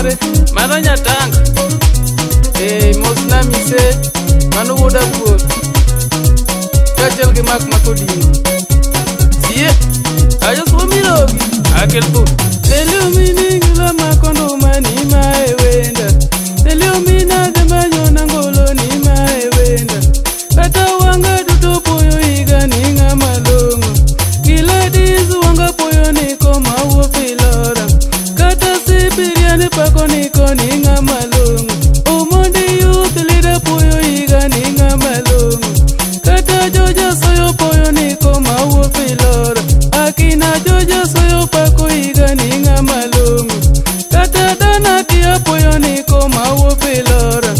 mare, mano nyatanga. Eh, mosna mise, mano wuod Abuor. Kaachiel gi Mark Makodingo. Sie, ajo suomirogi, akel thum. Eliomini ngila makondo mani ma ewenda. Eliomina dhi manyo nangolo ni ma ewenda. Kata wanga duto puoyo higa ni ng'ama long'o. Gladys wanga puoyo ni koma wuok Ilora. Kata Sibirian pako ni koni ng'ama long'o. Omondi youth leader puoyo higa ni ng'ama long'o. Kata Joja Soyo puoyo ni koma wuok Ilora. Akina Joja Soyo pako higa ni ng'ama long'o. Kata Dana Tia puoyo ni koma wuok Ilora.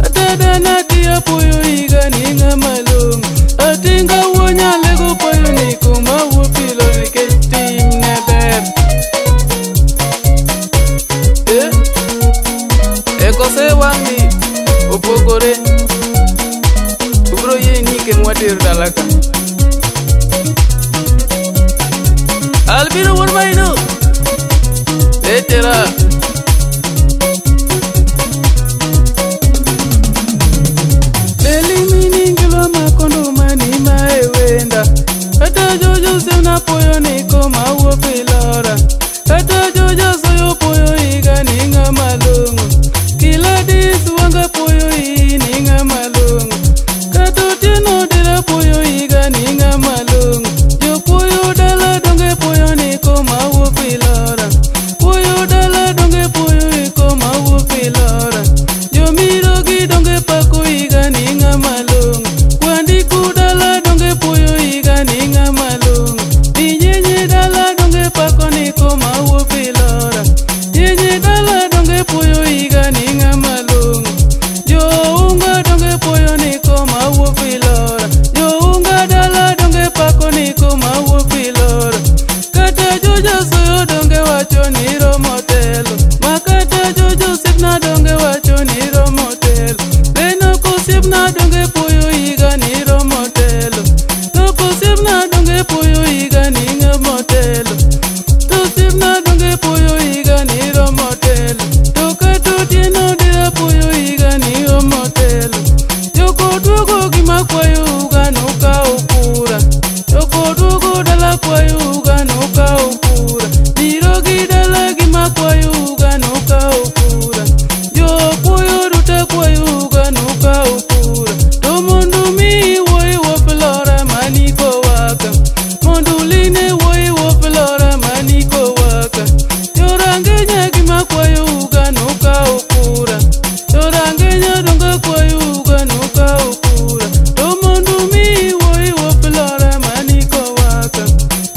Kata Dana Tia puoyo higa ni ng'ama long'o. Atinga wuo Nyalego puoyo ni koma wuok Ilora nikech timne ber. Eh, e kose wang'ni opogore. Ubiro yie ni ike mwatero dala ka. Albino wuod Maino. Letera. Elimini ngilo makondo mani ma ewenda. Kata jojo sena puoyo ni koma wuok Ilora. Kata jojo soyo puoyo higa ni ng'ama long'o. Gladys wanga puoyo iyi ni ng'ama long'o. Kata Otieno dera puoyo higa ni ng'ama long'o. Jopuoyo dala donge puoyo ni koma wuok Ilora. Puoyo dala donge puoyo i koma wuok Ilora. Jomirogi donge pako higa ni ng'ama long'o. Kwandiku dala donge puoyo higa ni ng'ama long'o. Inyenye dala donge pako ni koma wuok Ilora. Nyenye dala donge puoyo higa ni ng'ama long'o. Jounga donge puoyo ni koma wuok Ilora. Jounga dala donge pako ni koma wuok Ilora. Kata jojo soyo donge wacho ni romo telo. Makata jojo osiepna donge wacho ni romo telo. Leno kosiepna donge puoyo higa ni romo telo. To kosiepna donge puoyo higa ni ng'amo telo. To osiepna donge puoyo higa ni romo telo. To kata Otieno dera puoyo higa ni romo telo. Jokoduogo gima kwayo uga nokawo kura. Jokoduogo dala kwayo uga nokawo kura. Mirogi dala gima kwayo uga nokawo kura. Jopuoyo duto kwayo uga nokawo kura. To mondo mi wuoyi wuok Lora maniko waka. Mondo line wuoyi wuok Lora maniko waka. Jorangenya gima kwayo uga nokawo kura. Jorangenya donge kwayo uga nokawo kura. To mondo mi wuoyi wuok Lora maniko waka.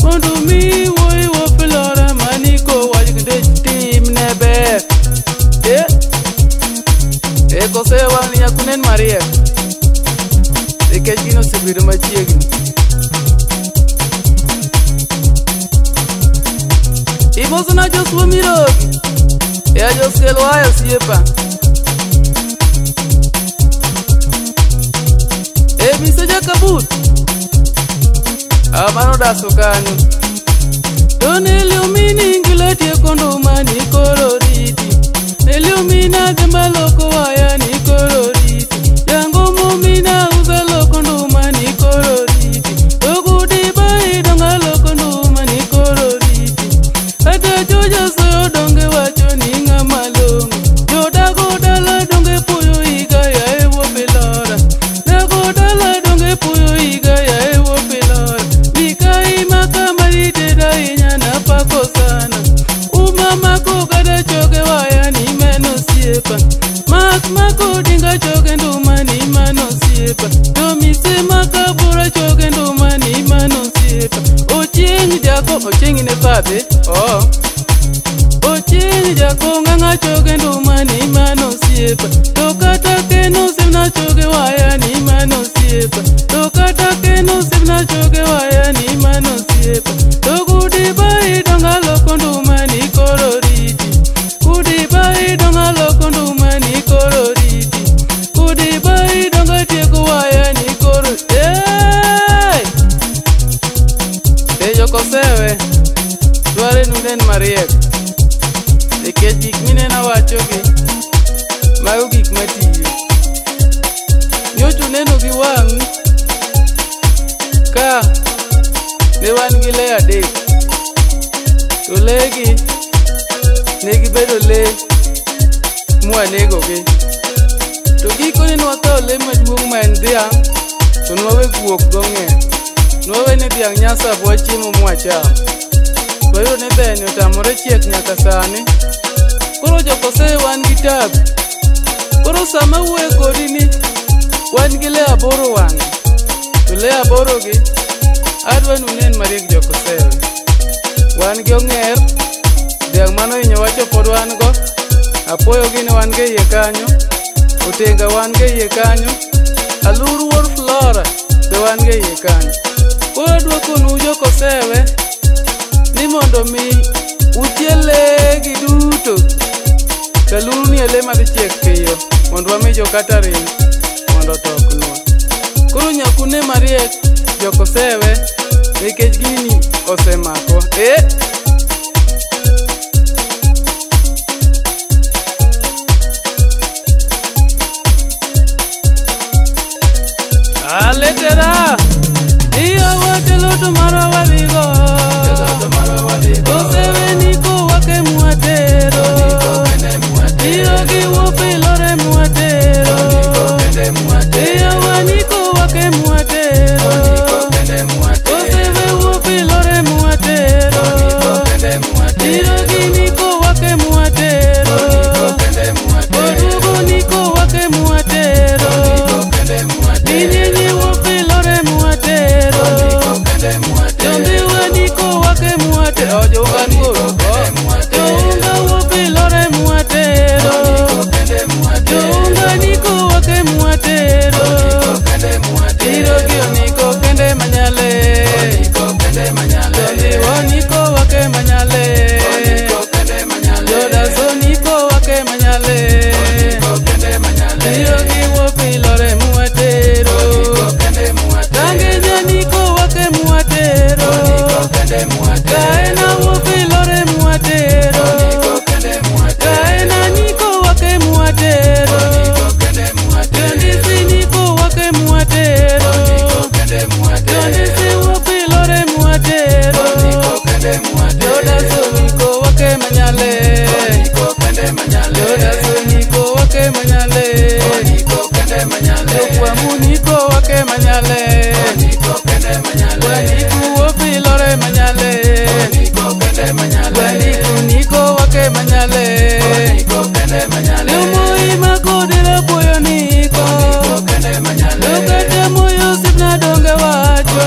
Mondo mi wuoyi wuok Lora maniko wach kendo timne ber. Eh, e kose wang' nyakunen mariek. Nikech gino osebedo machiegni. Imosna Joshua Mirogi. E ajoskel waya osiepa. E mise jakabut. Ah, mano daso kanyo. To neliomini ngila tieko nduma ni koro riti. Neliomina gamba loko waya ni koro riti. Yango momina uza loko nduma ni koro riti. Ogudi bai donga loko nduma ni koro riti. Kata jojo soyo donge wacho ni ng'ama long'o. Jodago dala donge puoyo higa ya e wuok Ilora. Dago dala donge puoyo higa ya e wuok Ilora. Mikai maka marite ahinya napako sana. Uma mako gada choge waya ni mano osiepa. Mak mako dinga choge nduma ni mano osiepa. Jomise maka bura choge nduma ni mano osiepa. Ochieng' jako ochieng' ne fabe. Oh. Ochieng' jako ng'ang'a choge nduma ni mano osiepa. To kata keno osiepna choge waya ni mano osiepa. To kata keno osiepna choge waya ni mano osiepa. To gudi bai donga loko nduma ni koro riti. Gudi bai donga loko nduma ni koro riti. Gudi bai donga tieko waya ni koro. Hey! E jokosewe, dware nunen mariek. Nikech gik mineno wacho awachogi, mago gik matiyo. Nyocha uneno gi wang'u ka ne wan gi lee adek. To lee gi ne gibedo lee mwanegogi. To gikone ne wakawo lee maduong' ma en dhiang' to nwawe guok gong'er. Nwawe ni dhiang' nyasabwa chiemo mwacham. Wayudo ni dheni otamore chiek nyaka sani. Koro jokosee wan gi tabu. Koro sama awuoyo kodi ni wan gi lee aboro wang'e. To lee aboro gi adwa ni unen mariek jokosewe. Wan gi ong'er, dhiang' manohinyowa cha pod wan go, apuoyo gini wan go e iye kanyo, otenga wan go e iye kanyo, alur wuod Flora be wan go e iye kanyo. Koro adwa konou jokosewe ni mondo mi uchiel lee gi duto. To aluru ni e lee madhi chiek piyo mondo wami jo catering mondo otoknwa. Koro nyaka une mariek jokosewe nikech gini osemakwa. Eh! Aletera! Iyo watelo to marwa wadhigo. Kosewe niko wake mwatero. Iyo gi wuope lore mwatero. Iyo waniko wake mwatero. Kosewe wuope lore mwatero. Iyo gi niko wake mwatero. Oduogo niko wake mwatero. Inyenye wuope lore mwatero. Jombiwa niko wake mwatero. Oh, jounga niko. Jounga wuope lore mwatero. Jounga niko wake mwatero. Iro gi oniko kende manyale. Jombiwa niko wake manyale. Jodaso niko wake manyale. Iro gi wuope lore mwatero. Kangenya niko wake mwatero. Kaena wuope lore mwatero. Kaena niko wake mwatero. Jondisi niko wake mwatero. Jondisi wuope lore mwatero. Jodaso niko wake manyale. Jodaso niko wake manyale. Jokwamu niko wake manyale. Wandiku wuope lore manyale. Wandiku niko wake manyale. Jomoi makodera puoyo niko. Jokata moyo osiepna donge wacho.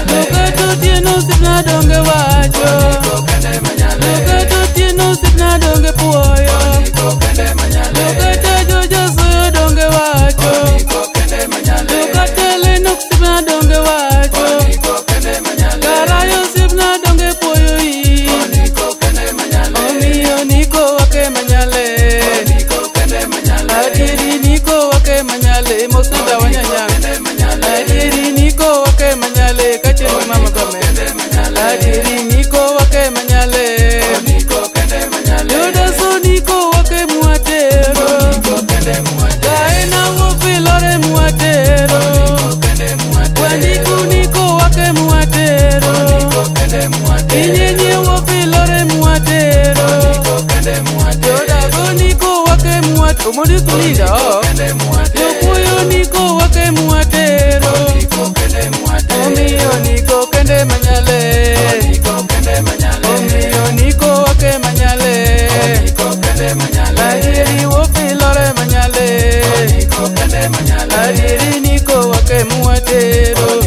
Jokata otieno osiepna donge wacho. Jokata otieno osiepna donge puoyo. Jokata jojasoyo donge wacho. Jokata Lennox osiepna donge wacho. Karayo osiepna donge puoyo i. Omiyo niko wake manyale. Adieri niko wake manyale. Mosna dawa nyanyang. Adieri niko wake manyale. Kachelo mama gome. Adieri niko wake manyale. Jodaso niko wake mwatero. Kaena wuope lore mwatero. Wandiku niko wake mwatero. Inyenye wuope lore mwatero. Jodago niko wake mwatero. Omondi kulinda oh. Jokuoyo niko wake mwatero. Omiyo niko kende manyale. Omiyo niko wake manyale. Adieri wuope lore manyale. Adieri niko wake mwatero.